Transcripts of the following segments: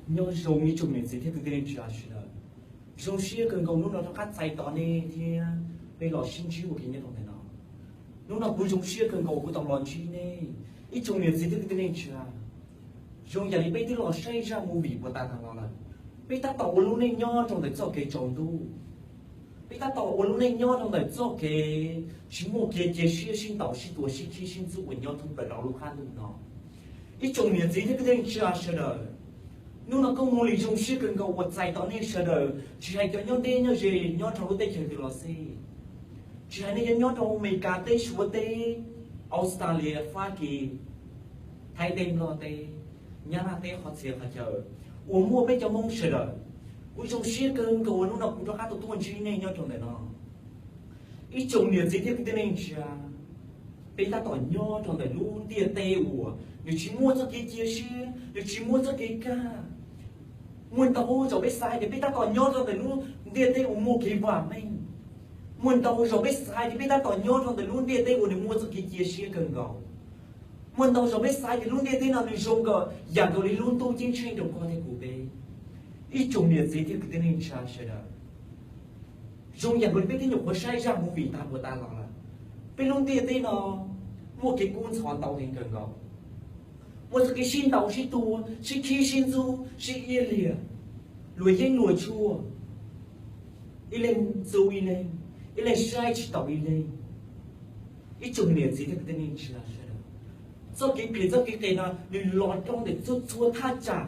Nyob zoo ib tsoom niam txiv thiab kwv tij neej tsa sawv daws. Zoo siab kawg nkaus hnub no rov qab txais tos nej thiab peb los sib ntsib ua ke nyob rau ntawm no. Hnub no kuv zoo siab kawg nkaus kuv tau los ntsib nej ib tsoom niam txiv thiab kwv tij neej tsa. Zoo yam li peb twb los saib zaj movie puag ta tag los lawm, peb tab tom ua lub neej nyob rau ntawm txoj kev tsaus ntuj. Peb tab tom ua lub neej nyob rau ntawm txoj kev tsis muaj kev cia siab, sib ntaus sib tua sib khib sib ntxub uas nyob thoob plaws rau lub qab ntuj no. Ib tsoom niam txiv thiab kwv tij neej tsa sawv daws, hnub no kuv muaj li zoo siab kawg nkaus uas txais tos nej sawv daws, tsis hais cov nyob deb nyob ze nyob rau lub teb chaws twg los xij, tsis hais nej yuav nyob rau Amelikas teb, Suav teb, Australia, Fab Kis, Thaib teb, Nplog teb, Nyab Laj teb, qhov txhia qhov chaw uas muaj peb cov Hmoob sawv daws. Kuv zoo siab kawg nkaus uas hnub no kuv rov qab tau tuaj ntsib nej nyob rau ntawm no. Ib tsoom niam txiv thiab kwv tij neej tsa, peb tab tom nyob rau ntawm lub ntiaj teb uas nws tsis muaj txoj kev cia siab, nws tsis muaj txoj kev kaj. Muaj ntau zaus peb xav hais tias peb tab tom nyob rau ntawm lub ntiaj teb uas muaj kev vam meej. Muaj ntau zaus peb xav hais tias peb tab tom nyob rau ntawm lub ntiaj teb uas nws muaj txoj kev cia siab kawg nkaus. Muaj ntau zaus peb xav tias lub ntiaj teb no nws zoo nkaus yam nkaus li lub ntuj ceeb tsheej rau koj thiab kuv peb. Ib tsoom niam txiv thiab kwv tij neej tsa sawv daws, zoo yam nkaus li peb twb nyuam qhuav saib zaj movie tag puag ta los lawm, peb lub ntiaj teb no muaj kev kub ntxhov ntau heev kawg nkaus. Muaj txoj kev sib ntaus sib tua, sib khib sib ntxub, sib iab liam, luag yeeb luag tshuaj, ib leeg ntxub ib leeg, ib leeg saib tsis taus ib leeg. Ib tsoom niam txiv thiab kwv tij neej tsa sawv daws, txoj kev pliam txoj kev qes no nws los rau ntawm txhua txhua thaj tsam,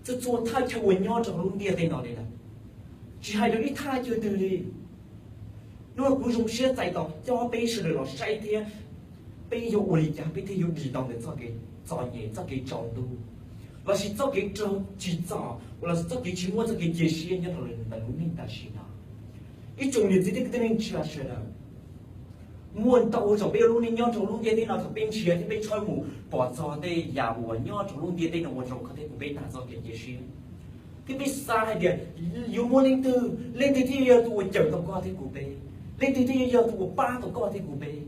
txhua txhua thaj chaw uas nyob rau lub ntiaj teb no li lawm, tsis hais rau ib thaj chaw twg li. Hnub no kuv zoo siab txais tos coj peb sawv daws los saib thiab peb yuav ua li cas peb thiaj yuav dim tau ntawm txoj kev txom nyem, txoj kev tsaus ntuj, lossis txoj kev raug tsim txom, lossis txoj kev tsis muaj txoj kev cia siab nyob rau ntawm lub neej tam sim no. Ib tsoom niam txiv thiab kwv tij neej tsa sawv daws, muaj ntau zaus peb ua lub neej nyob rau lub ntiaj teb no thaum peb ntsia thiab peb tshawb mus pom txog tej yam uas nyob rau lub ntiaj teb no ua rau koj thiab kuv peb tag txoj kev cia siab, thiab peb xav hais tias yuav muaj leej twg, leej twg thiaj yog tus uas cawm tau koj thiab kuv peb, leej twg thiaj yog tus uas pab tau koj thiab kuv peb.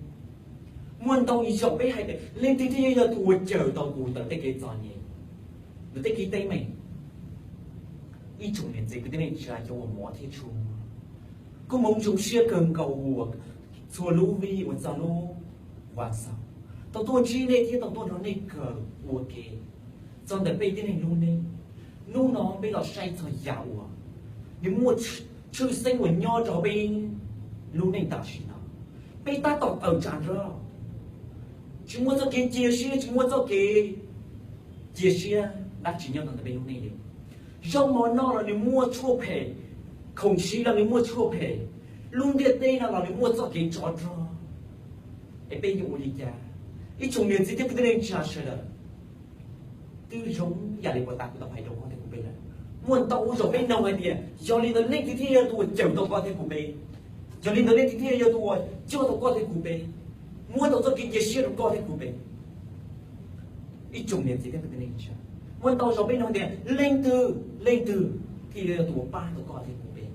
Muaj ntau zaus peb hais tias leej twg thiaj yog tus uas cawm tau kuv ntawm tej kev txom nyem, ntawm tej kev teeb meem. Ib tsoom niam txiv kwv tij neej tsa cov uas hmov thiab tshua, kuv hmoov zoo siab kawg nkaus uas txhua lub vij uas txog lub vas xaum tau tuaj ntsib nej thiab tau tuaj nrog nej kawm ua ke txog ntawm peb tib neeg lub neej. Hnub no peb los saib txog yam uas nws muaj tshwj xeeb uas nyob rau peb lub neej tam sim no. Peb tab tom tawm tsam nrog, tsis muaj txoj kev cia siab, tsis muaj txoj kev cia siab dab tsi nyob rau ntawm peb lub neej li. Zaub mov noj los nws muaj tshuaj phem, khoom siv los nws muaj tshuaj phem, lub ntiaj teb no los nws muaj txoj kev tsov rog. Es peb yuav ua li cas? Ib tsoom niam txiv thiab kwv tij neej tsa sawv daws, twb zoo yam li puag ta kuv tau hais rau koj thiab kuv peb lawm, muaj ntau zaus peb nug hais tias yog li ntawd leej twg thiaj yog tus uas cawm tau koj thiab kuv peb? Yog li ntawd leej twg thiaj yog tus uas coj tau koj thiab kuv peb, muab tau txoj kev cia siab rau koj thiab kuv peb? Ib tsoom niam txiv thiab kwv tij neej tsa, muaj ntau zaus peb nug tias leej twg, leej twg thiaj yog tus uas pab tau koj thiab kuv peb?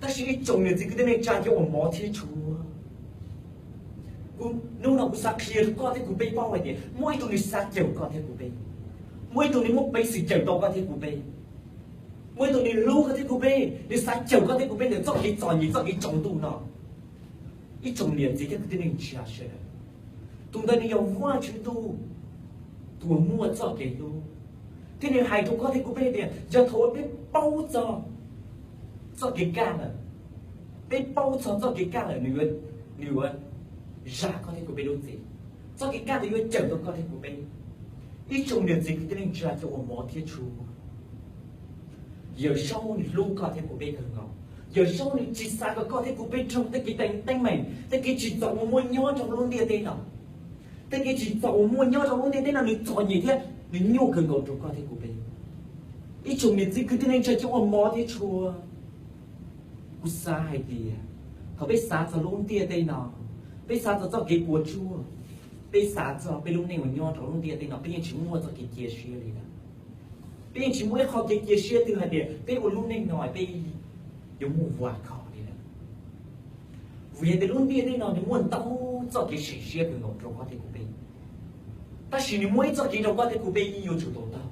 Tab sis ib tsoom niam txiv kwv tij neej tsa cov uas hmov thiab tshua, hnub no kuv xav qhia rau koj thiab kuv peb paub hais tias muaj ib tug nws xav cawm koj thiab kuv peb, muaj ib tug nws muaj peev xwm cawm tau koj thiab kuv peb, muaj ib tug nws hlub koj thiab kuv peb, nws xav cawm koj thiab kuv peb ntawm txoj kev txom nyem, txoj kev tsaus ntuj no. Ib tsoom niam txiv thiab kwv tij neej tsa sawv daws, tus ntawd nws yog Vajtswv ntuj, tus uas muaj txoj kev hlub, thiab nws hais rau koj thiab kuv peb tias yog thaum uas peb paub txog txoj kev kaj lawm, peb paub txog txoj kev kaj lawm, nws yuav, nws yuav zam koj thiab kuv peb lub txim. Txoj kev kaj ntawd yuav cawm tau koj thiab kuv peb. Ib tsoom niam txiv kwv tij neej tsa cov uas hmov thiab tshua, Yawm Saub nws hlub koj thiab kuv peb kawg nkaus. Yawm Saub nws tsis xav kom koj thiab kuv peb raug tej kev teeb meem, tej kev tsim txom uas muaj nyob rau lub ntiaj teb no. Tej kev tsim txom uas muaj nyob rau lub ntiaj teb no nws txom nyem thiab nws nyuaj kawg nkaus rau koj thiab kuv peb. Ib tsoom niam txiv kwv tij neej tsa cov uas hmov thiab tshua, kuv xav hais tias thaum peb xav txog lub ntiaj teb no, peb xav txog txoj kev puas tsuaj, peb xav txog peb lub neej uas nyob rau lub ntiaj teb no, peb yeej tsis muaj txoj kev cia siab li lawm. Peb yeej tsis muaj ib qho kev cia siab twg hais tias peb ua lub neej no peb yuav muaj vam khom li lawm. Vim hais tias lub ntiaj teb no nws muaj ntau txoj kev seem siab kawg nkaus rau koj thiab kuv peb, tab sis nws muaj ib txoj kev rau koj thiab kuv peb yuav tsum tau taug.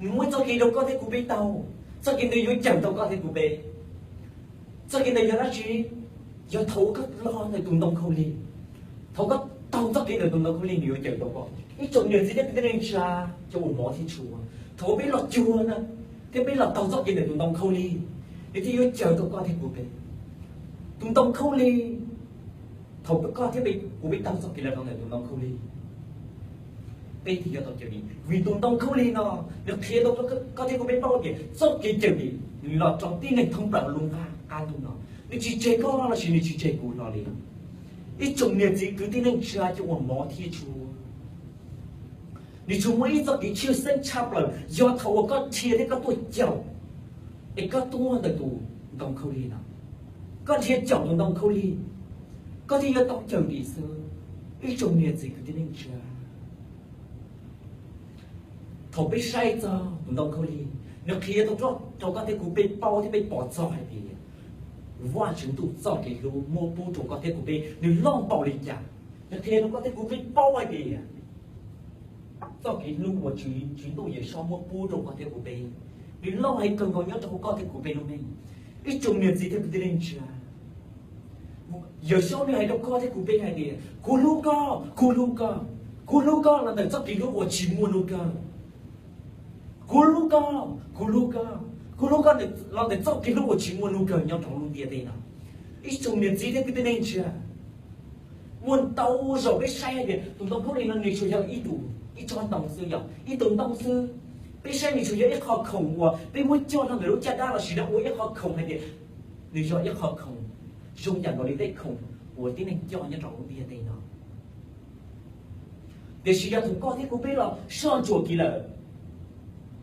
Nws muaj ib txoj kev rau koj thiab kuv peb taug. Txoj kev ntawd yuav cawm tau koj thiab kuv peb. Txoj kev ntawd yog dab tsi? Yog thaum koj los ntawm tus ntoo khaub lig, thaum koj taug txoj kev ntawm tus ntoo khaub lig nws yuav cawm tau koj. Ib tsoom niam txiv thiab kwv tij neej tsa cov uas hmov thiab tshua, thaum peb los cuag na, thiab peb los taug txoj kev ntawm tus ntoo khaub lig, nws thiaj yuav cawm tau koj thiab kuv peb. Tus ntoo khaub lig, thaum koj thiab kuv peb taug txoj kev los rau ntawm tus ntoo khaub lig, peb thiaj yuav tau cawm dim. Vim tus ntoo khaub lig no nws qhia tau koj thiab kuv peb paub tias txoj kev cawm dim nws los rau tib neeg thoob plaws lub ntuj qab ntuj no. Nws tsis tseg koj lossis nws tsis tseg kuv hlo li. Ib tsoom niam txiv kwv tij neej tsa cov uas hmov thiab tshua, nws tsuas muaj ib txoj kev tshwj xeeb tshaj plaws yog thaum uas koj dhia thiab koj tuaj caum, es koj tuaj ntawm tus ntoo khaub lig no, koj dhia caum tus ntoo khaub lig, koj thiaj yuav tau cawm dim xwb. Ib tsoom niam txiv kwv tij neej tsa, thaum peb saib txog tus ntoo khaub lig, nws qhia tau rau koj thiab kuv peb paub thiab peb pom txog hais tias Vajtswv ntuj txoj kev hlub muab pub rau koj thiab kuv peb nws loj npaum li cas. Nws qhia rau koj thiab kuv peb paub hais tias txoj kev hlub uas Tswv Ntuj Yawm Saub muab pub rau koj thiab kuv peb, nws loj heev kawg nkaus nyob rau hauv koj thiab kuv peb lub neej. Ib tsoom niam txiv thiab kwv tij neej tsa, Yawm Saub nws hais rau koj thiab kuv peb hais tias kuv hlub koj, kuv hlub koj, kuv hlub koj los ntawm txoj kev hlub uas tsis muaj hnub kawg. Kuv hlub koj, kuv hlub koj, kuv hlub koj los ntawm txoj kev hlub uas tsis muaj hnub kawg nyob rau hauv lub ntiaj teb no. Ib tsoom niam txiv thiab kwv tij neej tsa, muaj ntau zaus peb saib hais tias tus ntoo khaub lig no nws tsuas yog ib tug, ib tsob ntoo xwb, yog ib tug ntoo xwb. Peb saib nws tsuas yog ib qho khoom uas peb muab coj rau ntawm lub caj dab lossis ua ib qho khoom hais tias nws yog ib qho khoom zoo yam nkaus li tej khoom uas tib neeg coj nyob rau lub ntiaj teb no. Tiam sis yog thaum koj thiab kuv peb los soj ntsuam kiag lawm,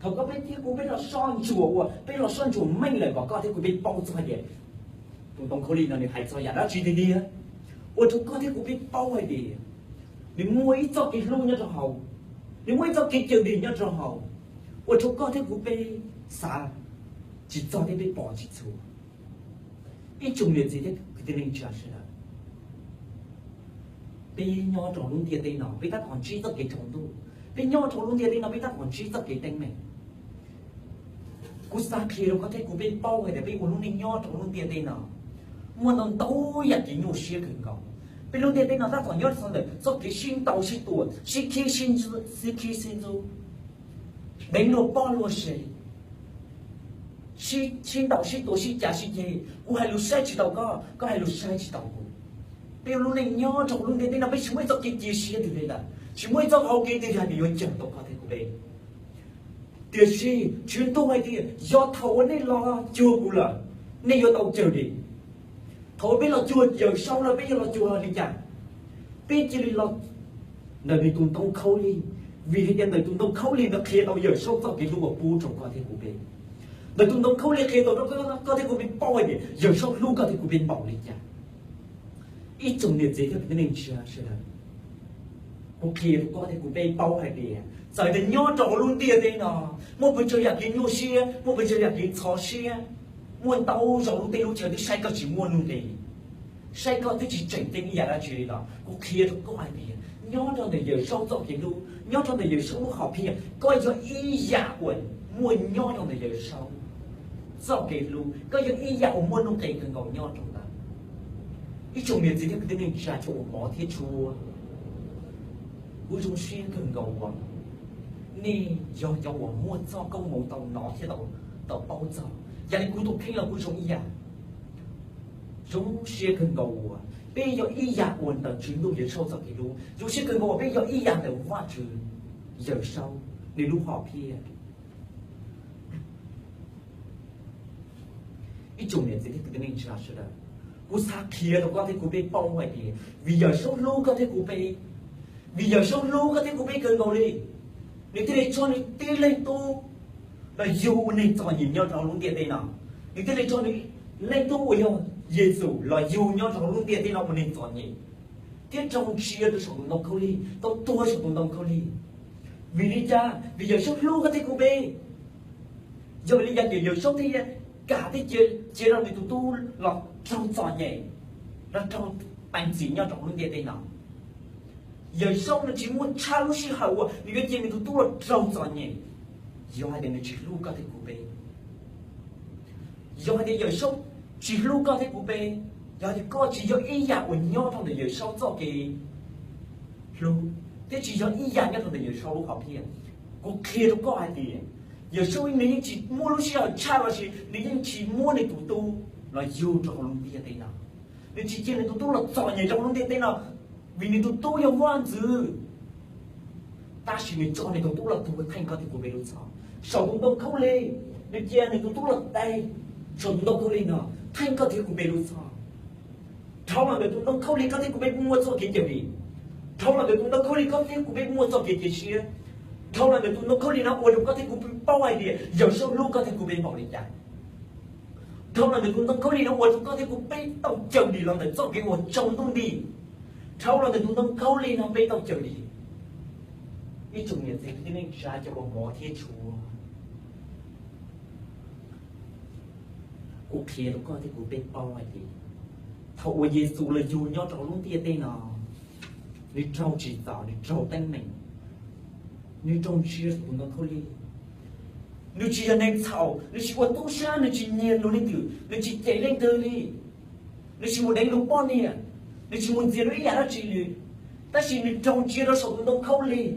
thaum koj peb thiab kuv peb los soj ntsuam uas peb los soj ntsuam meej lawm kom koj thiab kuv peb paub txog hais tias tus ntoo khaub lig no nws hais txog yam dab tsi tiag tiag, ua rau koj thiab kuv peb paub hais tias nws muaj ib txoj kev hlub nyob rau hauv, nws muaj ib txoj kev cawm dim nyob rau hauv, ua rau koj thiab kuv peb xav tsis txog thiab peb pom tsis txhua. Ib tsoom niam txiv thiab kwv tij neej tsa sawv daws, peb nyob rau lub ntiaj teb no peb tab tom ntsib txoj kev tsaus ntuj, peb nyob rau lub ntiaj teb no peb tab tom ntsib txoj kev teeb meem. Kuv xav qhia rau koj thiab kuv peb paub hais tias peb ua lub neej nyob rau lub ntiaj teb no muaj ntau ntau yam kev nyuaj siab kawg nkaus. Peb lub ntiaj teb no tab tom nyob rau ntawm txoj kev sib ntaus sib tua, sib khib sib ntxub, sib khib sib ntxub, deev luag poj luag sev, sib ntaus sib tua sib cav sib ceg, kuv hais lus saib tsis taus koj, koj hais lus saib tsis taus kuv. Peb ua lub neej nyob rau hauv lub ntiaj teb no peb tsis muaj ib txoj kev cia siab twg li lawm, tsis muaj ib txoj hau kev twg hais tias yuav cawm tau koj thiab kuv peb. Tiam sis Tswv Ntuj hais tias yog thaum uas nej los cuag kuv lawm, nej yuav tau cawm dim. Thaum uas peb los cuag Yawm Saub lawm peb yuav los cuag li cas? Peb cia li los ntawm nws tus ntoo khaub lig, vim hais tias ntawm tus ntoo khaub lig ntawd qhia tau Yawm Saub txoj kev hlub uas pub rau koj thiab kuv peb. Ntawm tus ntoo khaub lig qhia tau rau koj thiab kuv peb paub hais tias Yawm Saub hlub koj thiab kuv peb npaum li cas. Ib tsoom niam txiv thiab kwv tij neej tsa sawv daws, kuv qhia rau koj thiab kuv peb paub hais tias txawm tias nyob rau hauv lub ntiaj teb no muaj pes tsawg yam kev nyuaj siab, muaj pes tsawg yam kev ntxhov siab, muaj ntau zaus lub teb lub chaw twb saib koj tsis muaj nuj nqis, saib koj twb tsis tseem ceeb ib yam dab tsi li los kuv qhia rau koj hais tias nyob rau ntawm Yawm Saub txoj kev hlub, nyob rau ntawm Yawm Saub lub hom phiaj, koj yog ib yam uas muaj nyob rau ntawm Yawm Saub txoj kev hlub, koj yog ib yam uas muaj nuj nqis kawg nkaus nyob rau ntawd. Ib tsoom niam txiv thiab kwv tij neej tsa cov uas hmov thiab tshua, kuv zoo siab kawg nkaus uas nej yog cov uas muaj txoj koob hmoov tau hnov thiab tau paub txog. Yog li kuv tus kheej los kuv zoo ib yam, zoo siab kawg nkaus uas peb yog ib yam uas ntawm Tswv Ntuj Yawm Saub txoj kev hlub, zoo siab kawg nkaus uas peb yog ib yam ntawm Vajtswv Yawm Saub nws lub hom phiaj. Ib tsoom niam txiv thiab kwv tij neej tsa sawv daws, kuv xav qhia rau koj thiab kuv peb paub hais tias vim Yawm Saub hlub koj thiab kuv peb, vim Yawm Saub hlub koj thiab kuv peb kawg nkaus li, nws thiaj li tso nws tib leeg tub los yug ua neeg txom nyem nyob rau lub ntiaj teb no. Nws thiaj li tso nws leej tub uas yog Yexus los yug nyob rau lub ntiaj teb no ua neeg txom nyem, thiab raug tsia rau saum tus ntoo khaub lig, tau tuag saum tus ntoo khaub lig. Vim li cas? Vim Yawm Saub hlub koj thiab kuv peb. Yog vim li cas ces Yawm Saub thiaj kam thiab cia rau nws tus tub los raug txom nyem, los raug peev txim nyob rau lub ntiaj teb no? Yawm Saub nws tsis muaj tshaj lub sij hawm uas nws yuav cia nws tus tub los raug txom nyem. Yog hais tias nws tsis hlub koj thiab kuv peb, yog hais tias Yawm Saub tsis hlub koj thiab kuv peb, yog hais tias koj tsis yog ib yam uas nyob rau ntawm Yawm Saub txoj kev hlub, thiab tsis yog ib yam nyob rau ntawm Yawm Saub lub hom phiaj, kuv qhia rau koj hais tias Yawm Saub nws yeej tsis muab lub sij hawm tshaj los sis nws yeej tsis muab nws tus tub los yug rau hauv lub ntiaj teb no. Nws tsis cia nws tus tub los txom nyem rau hauv lub ntiaj teb no, vim nws tus tub yog vaj ntxwv. Tab sis nws tso nws tus tub los tuag theej koj thiab kuv peb lub txhoj saum tus ntoo khaub lig. Nws cia nws tus tub los teb saum tus ntoo khaub lig no theej koj thiab kuv peb lub txhoj. Dhau los ntawm tus ntoo khaub lig koj thiab kuv peb muaj txoj kev cawm dim. Dhau los ntawm tus ntoo khaub lig koj thiab kuv peb muaj txoj kev cia siab. Dhau los ntawm tus ntoo khaub lig no ua rau koj thiab kuv peb paub hais tias Yawm Saub hlub koj thiab kuv peb npaum li cas. Dhau los ntawm tus ntoo khaub lig no ua rau koj thiab kuv peb tau cawm dim los ntawm txoj kev uas tsaus ntuj nti. Dhau los ntawm tus ntoo khaub lig no peb tau cawm dim. Ib tsoom niam txiv kwv tij neej tsa cov uas hmov thiab tshua, kuv qhia rau koj thiab kuv peb paub hais tias thaum uas Yexus los yug nyob rau hauv lub ntiaj teb no, nws raug tsim txom, nws raug teeb meem, nws raug ntsia saum tus ntoo khaub lig. Nws tsis yog neeg txhaum, nws tsis ua tub sab, nws tsis nyiag luag leej twg, nws tsis cem leej twg li. Nws tsis mus deev luag poj niam, nws tsis mus ntxias luag ib yam dab tsi li. Tab sis nws raug ntsia rau saum tus ntoo khaub lig.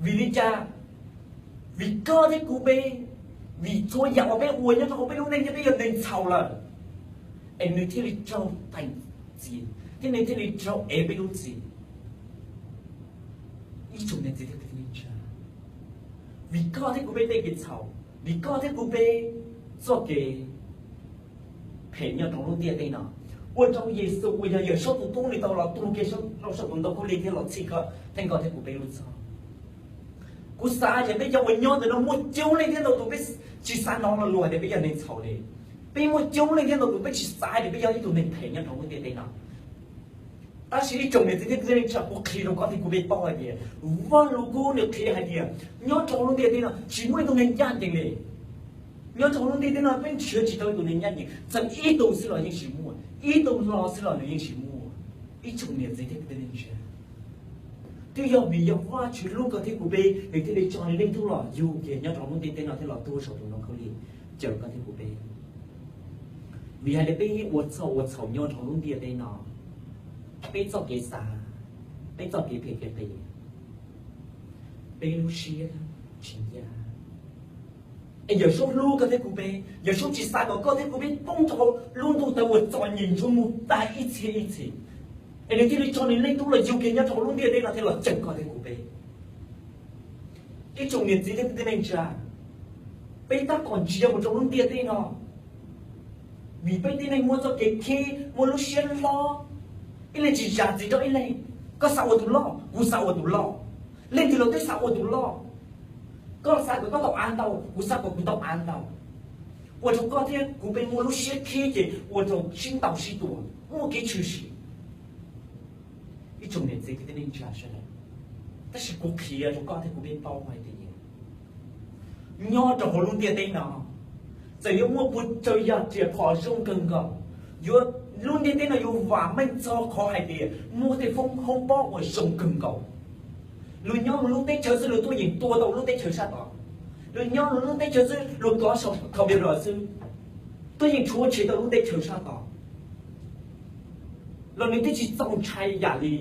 Vim li cas? Vim koj thiab kuv peb, vim txhua yam uas peb ua nyob rau hauv peb lub neej thiab peb yog neeg txhaum lawm, es nws thiaj li raug theej txim thiab nws thiaj li raug ev peb lub txim. Ib tsoom niam txiv thiab kwv tij neej tsa, vim koj thiab kuv peb tej kev txhaum, vim koj thiab kuv peb txoj kev phem nyob rau lub ntiaj teb no, ua rau Yexus uas yog Yawm Saub tus tub nws tau los tu kiag rau saum tus ntoo khaub lig thiab los txhij koj, theej koj thiab kuv peb lub txhoj. Kuv xav tias peb cov uas nyob ntawm no muaj coob leej thiab ntau tus peb tsis xav hnov los luag tias peb yog neeg txhaum li. Peb muaj coob leej thiab ntau tus peb tsis xav tias peb yog ib tug neeg phem nyob rau lub ntiaj teb no. Tab sis ib tsoom niam txiv thiab kwv tij neej tsa, kuv qhia rau koj thiab kuv peb paub hais tias Vaj Lug Kub nws qhia hais tias nyob rau lub ntiaj teb no tsis muaj ib tug neeg ncaj ncees li. Nyob rau lub ntiaj teb no peb nrhiav tsis tau ib tug neeg ncaj ncees, txawm ib tug xwb los yeej tsis muaj, ib tug los xwb los nws yeej tsis muaj. Ib tsoom niam txiv thiab kwv tij neej tsa, twb yog vim yog Vajtswv hlub koj thiab kuv peb nws thiaj li tso nws leej tub los yug kiag nyob rau lub ntiaj teb no thiab los tuag saum tus ntoo khaub lig cawm koj thiab kuv peb. Vim hais tias peb ua txhaum ua txhaum nyob rau lub ntiaj teb no, peb txoj kev xav, peb txoj kev phem kev qias, peb lub siab tsis ncaj. Es Yawm Saub hlub koj thiab kuv peb, Yawm Saub tsis xav kom koj thiab kuv peb poob rau hauv lub ntuj tawv uas txom nyem ntsej muag tag ib txhia ib txhis, es nws thiaj li tso nws leej tub los yug kiag nyob rau hauv lub ntiaj teb no thiab los cawm koj thiab kuv peb. Ib tsoom niam txiv thiab kwv tij neej tsa, peb tab tom ntsia mus rau lub ntiaj teb no, vim peb tib neeg muaj txoj kev khib, muaj lub siab hlob, ib leeg tsis zam txim rau ib leeg. Koj xav ua tus loj, kuv xav ua tus loj, leej twg los twb xav ua tus loj. Koj xav kom koj tau av ntau, kuv xav kom kuv tau av ntau, ua rau koj thiab kuv peb muaj lub siab khib ces ua rau sib ntaus sib tua, muaj kev tshwm sim. Ib tsoom niam txiv kwv tij neej tsa sawv daws, tab sis kuv qhia rau koj thiab kuv peb paub hais tias nyob rau hauv lub ntiaj teb no, txawm yuav muaj puas tsaw yam riam phom zoo kawg nkaus, yuav, lub ntiaj teb no yuav vam meej txog qhov hais tias muaj tej foob hoob pob uas zoo kawg nkaus. Luag nyob luag lub teb chaws xwb luag tuaj yeem tua tau lub teb chaws sab tod. Luag nyob luag lub teb chaws xwb luag kov saum computer xwb, tuaj yeem rhuav tshem tau lub teb chaws sab tod, los nws twb tsis txaus ntshai yam li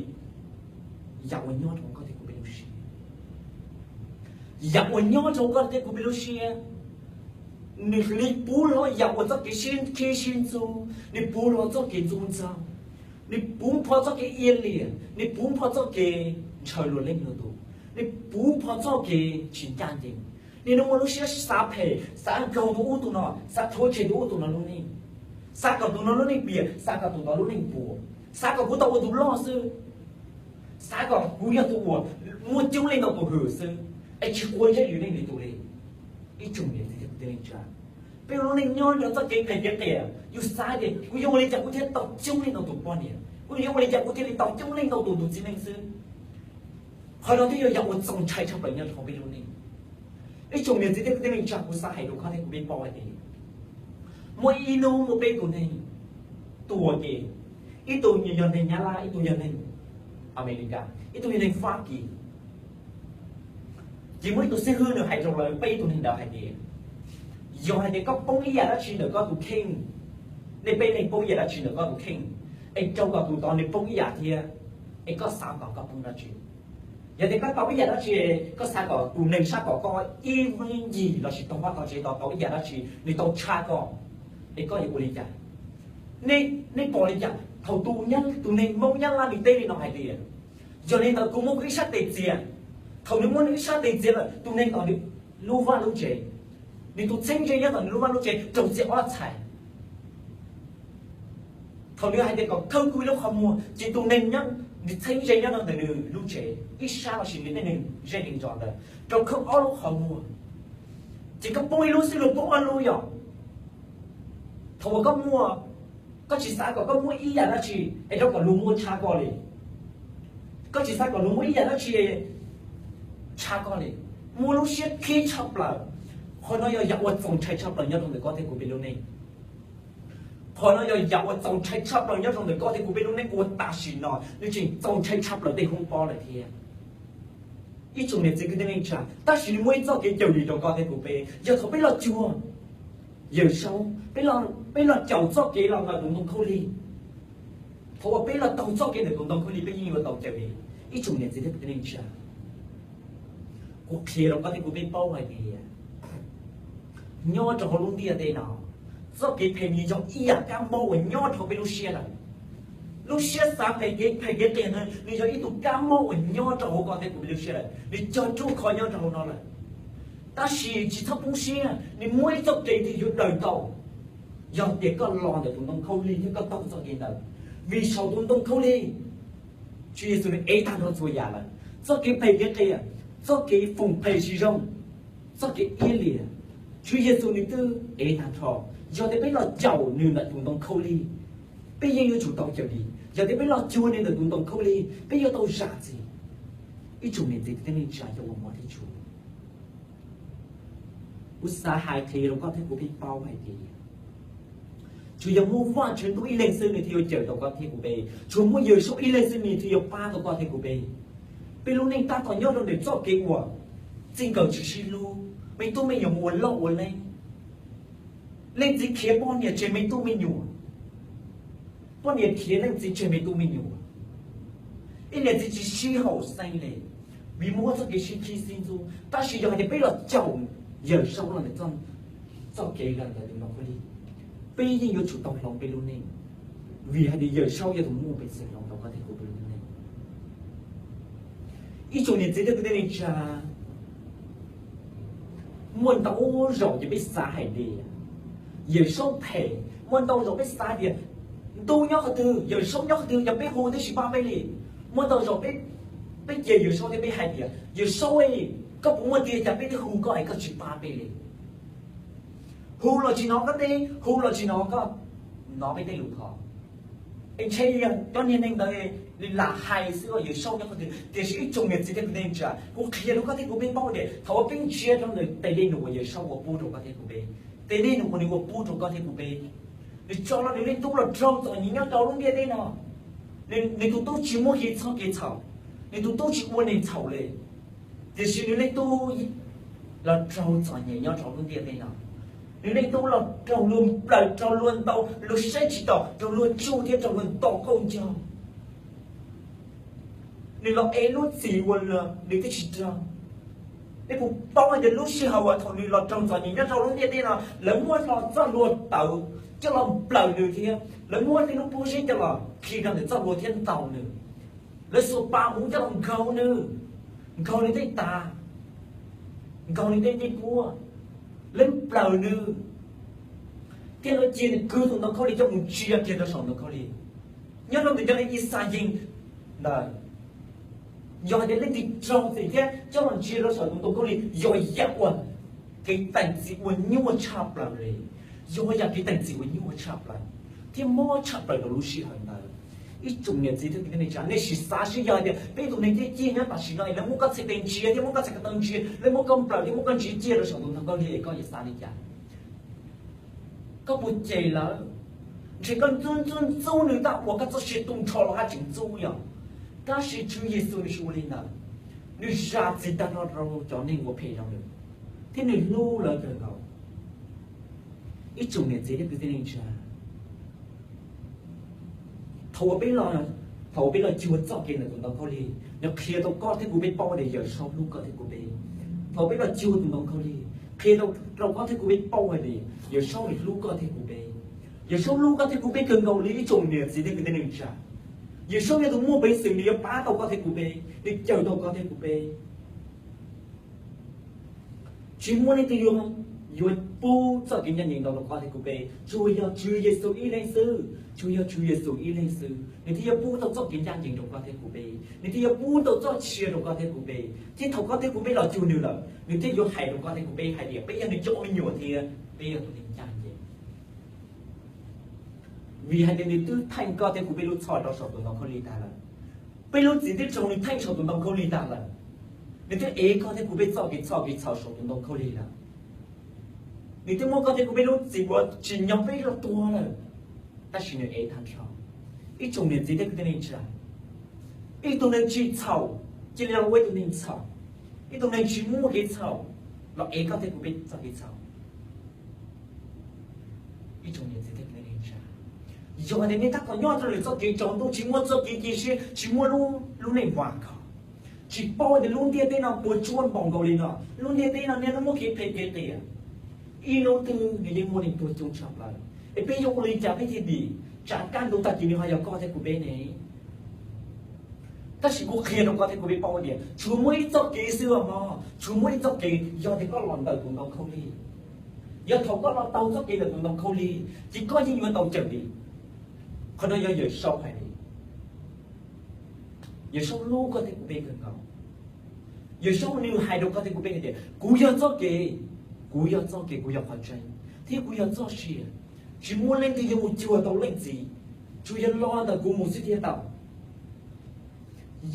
yam uas nyob rau koj thiab kuv peb lub siab. Yam uas nyob rau koj thiab kuv peb lub siab, nws li puv hlo yam uas txoj kev sib khib sib ntxub, nws puv hlo txoj kev ntxub ntxaug, nws puv npho txoj kev iab liam, nws puv npho txoj kev ntshaw luag leej luag tus, nws puv npho txoj kev tsis ncaj ncees. Niaj hnub muaj lub siab xav phem, xav nkaug tus ub tus no, xav rhuav tshem tus ub tus no lub neej, xav kom tus no lub neej piam, xav kom tus tod lub neej puas, xav kom kuv tau ua tus loj xwb, xav kom kuv yog tus uas muaj coob leej ntau tus hwm xwb, es tsis quav ntsej yus neej li tus li. Ib tsoom niam txiv kwv tij neej tsa, peb lub neej nyob rau txoj kev phem kev qias, yus xav tias kuv yuav ua li cas kuv thiaj tau coob leej ntau tus poj niam, kuv yuav ua li cas kuv thiaj li tau coob leej ntau tus tus txiv neej xwb. Qhov no twb yog yam uas txaus ntshai tshaj plaws nyob rau hauv peb lub neej. Ib tsoom niam txiv thiab kwv tij neej tsa, kuv xav hais rau koj thiab kuv peb paub hais tias muaj ib hnub muaj peb tus neeg tuag ces, ib tug yog neeg Nyab Laj, ib tug yog neeg Amelikas, ib tug yog neeg Fab Kis. Ces muaj ib tug xib hwb nws hais rau lawv peb ib tug neeg ntawd hais tias, yog hais tias koj poob ib yam dab tsi ntawm koj tus kheej, nej peb neeg poob ib yam dab tsi ntawm koj tus kheej, es rau kom tus tod nws poob ib yam thiab, es koj xav kom koj poob dab tsi? Yog tias koj tau ib yam dab tsi, koj xav kom tus neeg sab tom koj ib ncig lossis tau vaj tau tsev tau tau ib yam dab tsi, nws tau tshaj koj, es koj yuav ua li cas? Nej pom li cas thaum tus, tus neeg Hmoob Nyab Laj nws teb li no hais tias, yog li ntawd kuv muab kuv ib sab tes txiav. Thaum nws muab nws ib sab tes txiav lawm, tus neeg tom nws lub vaj lub tsev, nws tus txheeb ze nyob tom nws lub vaj lub tsev raug txiav ob txhais. Thaum nws hais tias kom khawb kuv ib lub qhov muag, ces tus neeg nws txheeb ze nyob rau ntawm nws lub tsev ib sab lossis nws tej neeg zej neeg zos ntawd raug khawb ob lub qhov muag. Ces koj poob ib lub xwb los poob ob lub yom? Thaum uas koj muaj, koj tsis xav kom koj muaj ib yam dab tsi es rau kom luag muaj tshaj koj li. Koj tsis xav kom luag muaj ib yam dab tsi tshaj koj li. Muaj lub siab khib tshaj plaws. Qhov no yog yam uas txaus ntshai tshaj plaws nyob rau ntawm koj thiab kuv peb lub neej. Qhov no yog yam uas txaus ntshai tshaj plaws nyob rau ntawm koj thiab kuv peb lub neej uas tam sim no nws tseem txaus ntshai tshaj plaws tej hoob pob lawm thiab. Ib tsoom niam txiv kwv tij neej tsa, tab sis nws muaj ib txoj kev cawm dim rau koj thiab kuv peb. Yog thaum peb los cuag Yawm Saub, peb los caum txoj kev los ntawm tus ntoo khaub lig, thaum uas peb los taug txoj kev ntawm tus ntoo khaub lig peb yeej yuav tau cawm dim. Ib tsoom niam txiv kwv tij neej tsa, kuv qhia rau koj thiab kuv peb paub hais tias nyob rau hauv lub ntiaj teb no, txoj kev phem nws yog ib yam kab mob uas nyob rau hauv peb lub siab lawm. Lub siab xav phem kev phem kev qias ntawd nws yog ib tug kab mob uas nyob rau hauv koj thiab kuv peb lub siab lawm, nws cog ruaj khov nyob rau hauv no lawm. Tab sis tsis txhob poob siab, nws muaj ib txoj kev twg yuav daws tau. Yog tias koj los ntawm tus ntoo khaub lig thiab koj taug txoj kev ntawd, vim saum tus ntoo khaub lig Tswv Yexus nws ev tag nrho txhua yam lawm, txoj kev phem kev qias, txoj kev foom phem tsis zoo, txoj kev iab liam, Tswv Yexus nws twb ev tag nrho. Yog tias peb los caum nws ntawm tus ntoo khaub lig, peb yeej yuav tsum tau cawm dim. Yog tias peb los cuag nws ntawm tus ntoo khaub lig, peb yuav tau zam txim. Ib tsoom niam txiv kwv tij neej tsa cov uas hmov thiab tshua, kuv xav hais qhia rau koj thiab kuv peb paub hais tias tsuas yog muaj Vajtswv Ntuj ib leeg xwb nws thiaj yuav cawm tau koj thiab kuv peb, tsuas muaj Yawm Saub ib leeg xwb nws thiaj yuav pab tau koj thiab kuv peb. Peb lub neej tab tom nyob rau ntawm txoj kev uas txij nkawm tsis sib hlub, me tub me nyuam mus ua loj ua leeb. Leej txiv khiav poj niam tseg me tub me nyuam, poj niam khiav leej txiv tseg me tub me nyuam. Ib niam txiv tsis sib haum xeeb li, vim muaj txoj kev sib khib sib ntxub. Tab sis yog hais tias peb los caum Yawm Saub los ntawm txoj kev los ntawm tus ntoo khaub lig, peb yeej yuav tsum tau hloov peb lub neej, vim hais tias Yawm Saub yog tus muaj peev xwm hloov tau koj thiab kuv peb lub neej. Ib tsoom niam txiv thiab kwv tij neej tsa, muaj ntau zaus ces peb xav hais tias Yawm Saub phem, muaj ntau zaus peb xav tias ntuj nyob qhov twg, Yawm Saub nyob qhov twg, yog peb hu twb tsis pab peb li. Muaj ntau zaus peb cia Yawm Saub thiab peb hais tias Yawm Saub, koj puas muaj tiag, cas peb twb hu koj es koj tsis pab peb li? Hu los tsis hnov koj teb, hu los tsis hnov koj, hnov peb tej lus thov. Es ntshe yog cov niag neeg ntawd nws lam hais xwb, Yawm Saub nyob qhov twg. Tiam sis ib tsoom niam txiv thiab kwv tij neej tsa, kuv qhia rau koj thiab kuv peb paub tias thaum uas peb ntsia rau ntawm tes dej num uas Yawm Saub ua pub rau koj thiab kuv peb, tes dej num uas nws ua pub rau koj thiab kuv peb, nws tso los nws leej tub los raug txom nyem nyob rau lub ntiaj teb no. Nws tus tub tsis muaj kev txhaum, nws tus tub tsis ua neeg txhaum li, tiam sis nws leej tub los raug txom nyem nyob rau lub ntiaj teb no. Nws leej tub los raug luag nplawm, raug luag ntaus, luag saib tsis taus, raug luag tsuj thiab raug luag ntaus qaub ncaug. Nws los ev lub txim uas nws twb tsis raug. Peb puas paub hais tias lub sij hawm uas thaum nws los raug txom nyem nyob rau lub ntiaj teb no, lawv muab txoj hlua tawv coj los nplawm nws thiab lawv muab tej lub pob zeb coj los khi rau ntawm txoj hlua thiab ntaus nws. Lawv xuas pas huv coj los nkaug nws, nkaug nws tej tav, nkaug nws tej ncej puab, lawv nplawm nws, thiab lawv cia nws kwv tus ntoo khaub lig coj mus ntsia kiag rau saum ntoo khaub lig. Nyob rau ntawm cov neeg Yixalayees ntawd, yog hais tias leej twg raug txim thiab coj los ntsia rau saum tus ntoo khaub lig yog yam uas kev teem txim uas nyuaj tshaj plaws li, yog yam kev teem txim uas nyuaj tshaj plaws thiab mob tshaj plaws rau lub sij hawm ntawd. Ib tsoom niam txiv thiab kwv tij neej tsa, nej sim xav seb yog hais tias peb tus neeg ciaj ciaj nyob tam sim no es lawv muab koj txhais tes ntsia thiab muab koj txhais ko taw ntsia, lawv muab koj nplawm thiab muab koj ntsia kiag rau saum tus ntoo khaub lig, koj yuav xav li cas? Koj puas cem lawv? Ntshe koj ntxub ntxub ntxub nws tag uas koj txoj sia tu nrho los haj tseem ntxub yom. Tab sis Tswv Yexus nws tsis ua li ntawd. Nws zam txim tag nrho rau cov neeg ua phem rau nws, thiab nws hlub lawv kawg nkaus. Ib tsoom niam txiv thiab kwv tij neej tsa, thaum uas peb los, thaum uas peb los cuag txoj kev ntawm tus ntoo khaub lig, nws qhia rau koj thiab kuv peb paub tias Yawm Saub hlub koj thiab kuv peb. Thaum peb los cuag tus ntoo khaub lig, qhia rau koj thiab kuv peb paub hais tias Yawm Saub nws hlub koj thiab kuv peb. Yawm Saub hlub koj thiab kuv peb kawg nkaus li ib tsoom niam txiv thiab kwv tij neej tsa. Yawm Saub yog tus muaj peev xwm, nws yuav pab tau koj thiab kuv peb, nws cawm tau koj thiab kuv peb. Tsis muaj leej twg yuav, yuav pub txoj kev ncaj ncees ntawd rau koj thiab kuv peb, tsuas yog Tswv Yexus ib leeg xwb, tsuas yog Tswv Yexus ib leeg xwb nws thiaj yuav pub tau txoj kev ncaj ncees rau koj thiab kuv peb, nws thiaj yuav pub tau txoj sia rau koj thiab kuv peb. Thiab thaum koj thiab kuv peb los cuag nws lawm, nws thiaj yuav hais rau koj thiab kuv peb hais tias peb yog nws cov me nyuam thiab peb yog tus neeg ncaj ncees. Vim hais tias nws twb theej koj thiab kuv peb lub txhoj rau saum tus ntoo khaub lig tag lawm. Peb lub txim tib tsoom nws theej saum tus ntoo khaub lig tag lawm. Nws twb ev koj thiab kuv peb txoj kev txhoj kev txhaum saum tus ntoo khaub lig lawm. Nws twb muab koj thiab kuv peb lub txim uas tsim nyog peb los tuag lawm, tab sis nws ev tag nrho. Ib tsoom niam txiv thiab kwv tij neej tsa, ib tug neeg tsis txhaum cia li los ua ib tug neeg txhaum, ib tug neeg tsis muaj kev txhaum los ev koj thiab kuv peb txoj kev txhaum. Ib tsoom niam txiv thiab kwv tij neej tsa, yog tias nej tab tom nyob rau lwm txoj kev tsaus ntuj, tsis muaj txoj kev cia siab, tsis muaj lub neej vam khom, tsis paub tias lub ntiaj teb no puas tsuaj npaum nkaus li no, lub ntiaj teb no niaj hnub muaj kev phem kev qias, ib hnub twg nws yeej muaj neeg tuag coob tshaj plaws, es peb yuav ua li cas peb thiaj dim? Tsam kaj ntug tag kis nws ho yog koj thiab kuv peb ne. Tab sis kuv qhia rau koj thiab kuv peb paub tias tsuas muaj ib txoj kev xwb os mog, tsuas muaj ib txoj kev, yog tias koj los ntawm tus ntoo khaub lig. Yog thaum koj los tau txoj kev ntawm tus ntoo khaub lig ces koj yeej yuav tau cawm dim. Qhov no yog Yawm Saub hais li. Yawm Saub hlub koj thiab kuv peb kawg nkaus. Yawm Saub nws hais rau koj thiab kuv peb hais tias kuv yog txoj kev, kuv yog txoj kev, kuv yog qhov tseeb, thiab kuv yog txoj sia. Tsis muaj leej twg yuav mus cuag tau Leej Txiv, tsuas yog los ntawm kuv mus xwb thiaj tau.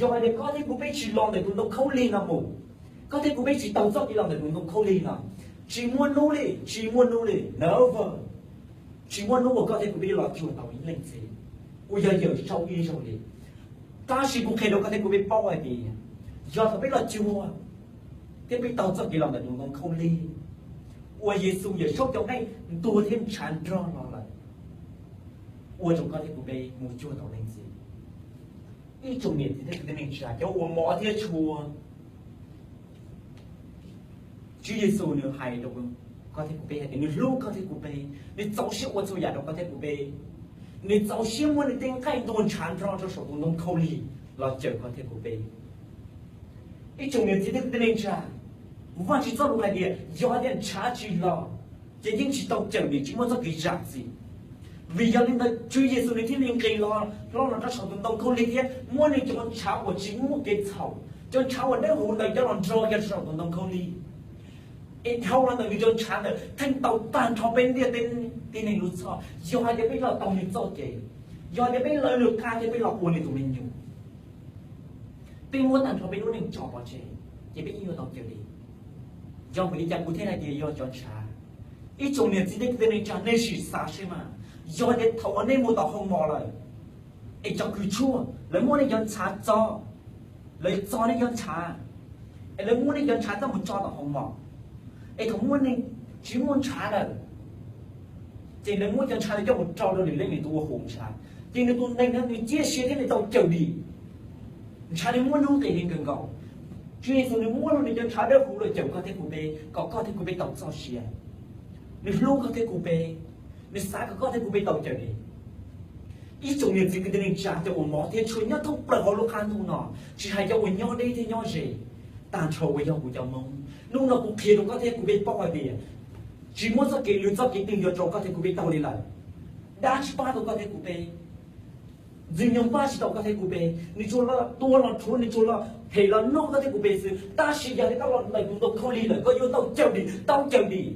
Yog hais tias koj thiab kuv peb tsis los ntawm tus ntoo khaub lig no mus, koj thiab kuv peb tsis tau txoj kev los ntawm tus ntoo khaub lig no, tsis muaj hnub li, tsis muaj hnub li, never, tsis muaj hnub uas koj thiab kuv peb los cuag tau ib Leej Txiv uas yog Yawm Saub ib zaug li. Tab sis kuv qhia rau koj thiab kuv peb paub hais tias yog thaum peb los cuag thiab peb tau txoj kev los ntawm tus ntoo khaub lig uas Yexus Yawm Saub cov nqaij ntuag thiab ntshav nrog los lawm, ua rau koj thiab kuv peb mus cuag tau Leej Txiv. Ib tsoom niam txiv thiab kwv tij neej tsa cov uas mov thiab tshua, Tswv Yexus nws hais rau koj thiab kuv peb hais tias nws hlub koj thiab kuv peb, nws txaus siab ua txhua yam rau koj thiab kuv peb, nws txaus siab muab nws tej nqaij ntuag ntshav nrog rau saum tus ntoo khaub lig los cawm koj thiab kuv peb. Ib tsoom niam txiv thiab kwv tij neej tsa, Vajtswv txoj lus hais tias yog hais tias ntshav tsis los ces yeej tsis tau cawm dim, tsis muaj txoj kev zam txim. Vim yog li ntawd Tswv Yexus nws thiaj li nqis los hlob los rau saum tus ntoo khaub lig thiab muab nws cov ntshav uas tsis muaj kev txhaum, cov ntshav uas dawb huv ntawd coj los nrog rau saum tus ntoo khaub lig. Es dhau los ntawm nws cov ntshav ntawd theej tau tag nrho peb ntiaj teb tib neeg lub txhoj. Yog hais tias peb los tau nws txoj kev, yog hais tias peb lawv nws qab thiab peb los ua nws tus me nyuam, peb muab tag nrho peb lub neej tso pov tseg, ces peb yeej yuav tau cawm dim. Yog vim li cas kuv thiaj hais tias yog cov ntshav? Ib tsoom niam txiv thiab kwv tij neej tsa, nej sim xav seb mas, yog tias thaum uas nej mus tom hoo mos lawm, es cov kws tshuaj lawv muab nej cov ntshav txo, lawv txo nej cov ntshav, es lawv muab nej cov ntshav coj mus tso tom hoo mos, es thaum muaj neeg tsis muaj ntshav lawm, ces lawv muab cov ntshav ntawd coj mus rau rau lwm leej lwm tus ua hauv ntshav, ces nws tus neeg ntawd nws ciaj sia thiab nws tau cawm dim. Ntshav nws muaj nuj nqis heev kawg nkaus. Tswv Yexus nws muab nws cov ntshav dawb huv los cawm koj thiab kuv peb kom koj thiab kuv peb tau txoj sia. Nws hlub koj thiab kuv peb, nws xav kom koj thiab kuv peb tau cawm dim. Ib tsoom niam txiv kwv tij neej tsa, cov uas mov thiab tshua nyob thoob plaws hauv lub qab ntuj no, tsis hais cov uas nyob deb thiab nyob ze, tag nrho uas yog kuv cov Hmoob, hnub no kuv qhia rau koj thiab kuv peb paub hais tias tsis muaj txoj kev, lwm txoj kev twg yuav rau koj thiab kuv peb tau li lawm. Dab tsis pab tau koj thiab kuv peb, Ntxwg Nyoog pab tsis tau koj thiab kuv peb, nws tsuas los tua los rhuav, nws tsuas los hem los noj koj thiab kuv peb xwb. Tab sis yog li koj los ntawm tus ntoo khaub lig lawm, koj yuav tau cawm dim, tau cawm dim.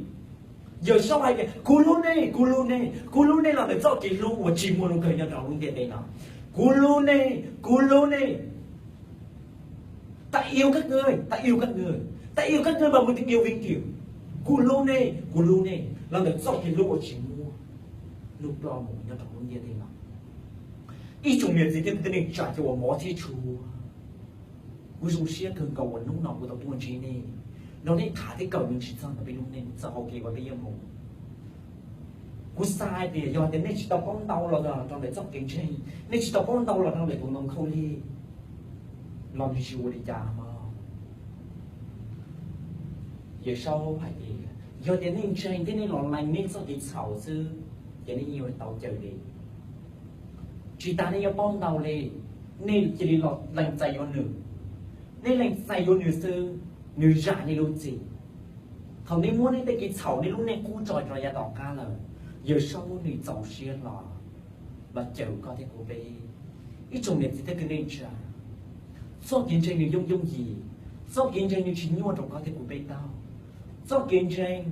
Yawm Saub hais tias kuv hlub nej, kuv hlub nej, kuv hlub nej los ntawm txoj kev hlub uas tsis muaj lub kawg nyob rau lub ntiaj teb no. Kuv hlub nej, kuv hlub nej. Ta iu kab ng, ta iu kab ng, ta iu kab ng ba mu ti iu vin kiu. Kuv hlub nej, kuv hlub nej los ntawm txoj kev hlub uas tsis muaj lub ploj mus nyob rau lub ntiaj teb no. Ib tsoom niam txiv thiab kwv tij neej tsa, cov uas mov thiab tshua, Kuv zoo siab kawg nkaus uas hnub no kuv tau tuaj ntsib nej, nrog nej tham thiab kawm me ntsis txog ntawm peb lub neej, txog hauv kev uas peb yuav mus. Kuv xav hais tias yog tias nej tsis tau paub ntau los rau ntawm txoj kev ntseeg, nej tsis tau paub ntau los rau ntawm tus ntoo khaub lig, los nws tsis ua li cas mog. Yawm Saub hais tias yog tias nej ntseeg thiab nej los lees nej txoj kev txhaum xwb, ces nej yeej yuav tau cawm li. Tsis tas nej yuav paub ntau li, nej cia li los lees txais yuav nws. Nej lees txais yuav nws xwb, nws zam nej lub txim. Thaum nej muab nej tej kev txhaum nej lub neej qub tso rau yav tom qab lawm, Yawm Saub nws txaus siab hlo los cawm koj thiab kuv peb. Ib tsoom niam txiv thiab kwv tij neej tsa, txoj kev ntseeg nws yooj yooj yim, txoj kev ntseeg nws tsis nyuaj rau koj thiab kuv peb taug. Txoj kev ntseeg,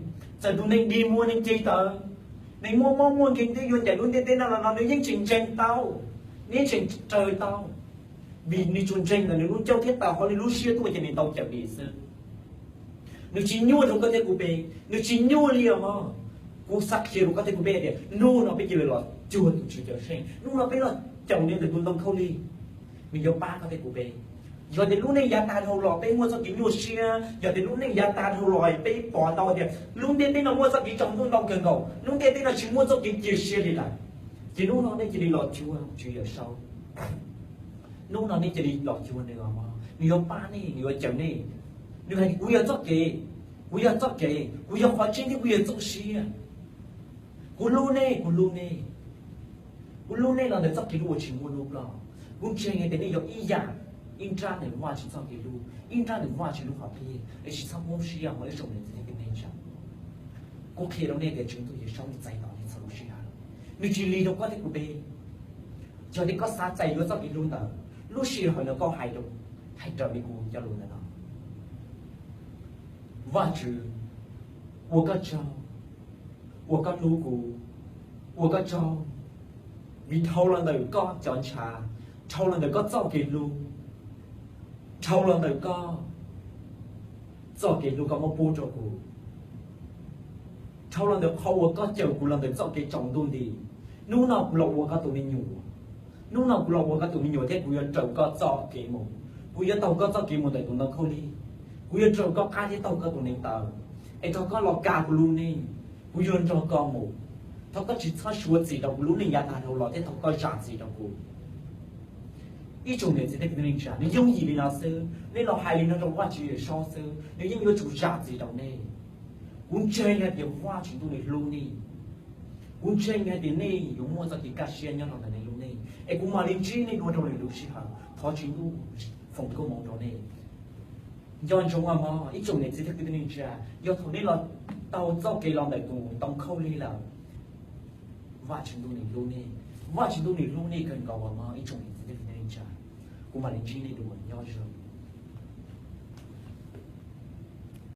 txawm tus neeg dig muag neeg ceg tawv, neeg muaj mob muaj nkeeg twb yuav ncaim lub ntiaj teb no los no nws yeej tseem ntseeg tau, nws yeej tseem raws tau. Vim nws tsuas ntseeg ntawm nws lub ncauj thiab tawm hauv nws lub siab tuaj ces nws tau cawm li xwb. Nws tsis nyuaj rau koj thiab kuv peb, nws tsis nyuaj li os mog. Kuv xav qhia rau koj thiab kuv peb tias hnub no peb cia li los cuag tus Tswv Cawmseej, hnub no peb los caum nws ntawm tus ntoo khaub lig, nws yuav pab koj thiab kuv peb. Yog tias lub neej yav tag dhau los peb muaj txoj kev nyuaj siab, yog tias lub neej yav tag dhau los peb pom tau tias lub ntiaj teb no muaj txoj kev tsaus ntuj ntau kawg nkaus, lub ntiaj teb no tsis muaj txoj kev cia siab li lawm, ces hnub no nej cia li los cuag Tswv Yawm Saub. Hnub no nej cia li los cuag nws os mog, nws yuav pab nej, nws yuav cawm nej. Nws hais tias kuv yog txoj kev, kuv yog txoj kev, kuv yog qhov tseeb thiab kuv yog txoj sia. Kuv hlub nej, kuv hlub nej, kuv hlub nej los ntawm txoj kev hlub uas tsis muaj lub ploj. Kuv ntseeg hais tias nej yog ib yam, ib nrab ntawm Vajtswv txoj kev hlub, ib nrab ntawm Vajtswv lub hom phiaj, es tsis txhob poob siab mog ib tsoom niam txiv thiab kwv tij neej tsa. Kuv qhia rau nej tias Tswv Ntuj Yawm Saub nws txais tos nej txhua lub sij hawm, nws tsis lig rau koj thiab kuv peb. Yog tias koj xav txais yuav txoj kev hlub ntawd, lub sij hawm no koj hais, hais raws li kuv cov lus ntawm no. Vajtswv, ua koj tsaug, ua koj hlub kuv, ua koj tsaug, vim dhau los ntawm koj cov ntshav, dhau los ntawm koj txoj kev hlub, dhau los ntawm koj txoj kev hlub koj muab pub rau kuv, dhau los ntawm qhov uas koj cawm kuv los ntawm txoj kev tsaus ntuj nti. Hnub no kuv los ua koj tus me nyuam, hnub no kuv los ua koj tus me nyuam thiab kuv yuav raws koj txoj kev mus, kuv yuav taug koj txoj kev mus ntawm tus ntoo khaub lig, kuv yuav raws koj qab thiab taug koj tus neev taw, es thov koj los kav kuv lub neej, kuv yuav nrog koj mus. Thov koj tsis txhob suav txim rau kuv lub neej yav tag dhau los thiab thov koj zam txim rau kuv. Ib tsoom niam txiv thiab kwv tij neej tsa, nws yooj yim li no xwb, nej los hais li no rau Vajtswv Yawm Saub xwb, nws yeej yuav tsum zam txim rau nej. Kuv ntseeg hais tias Vajtswv Ntuj nws hlub nej. Kuv ntseeg hais tias nej yuav muaj txoj kev kaj siab nyob rau ntawm nej lub neej, es kuv mam li ntsib nej dua rau lwm lub sij hawm. Thov Tswv Ntuj foom koob hmoov rau nej. Nco ntsoov os mog ib tsoom niam txiv thiab kwv tij neej tsa, yog thaum nej los taug txoj kev los ntawm tus ntoo khaub lig lawm, Vajtswv Ntuj nws hlub nej, Vajtswv Ntuj nws hlub nej kawg nkaus os mog ib tsoom niam txiv thiab kwv tij neej tsa. Kuv mam li ntsib nej dua, nyob zoo.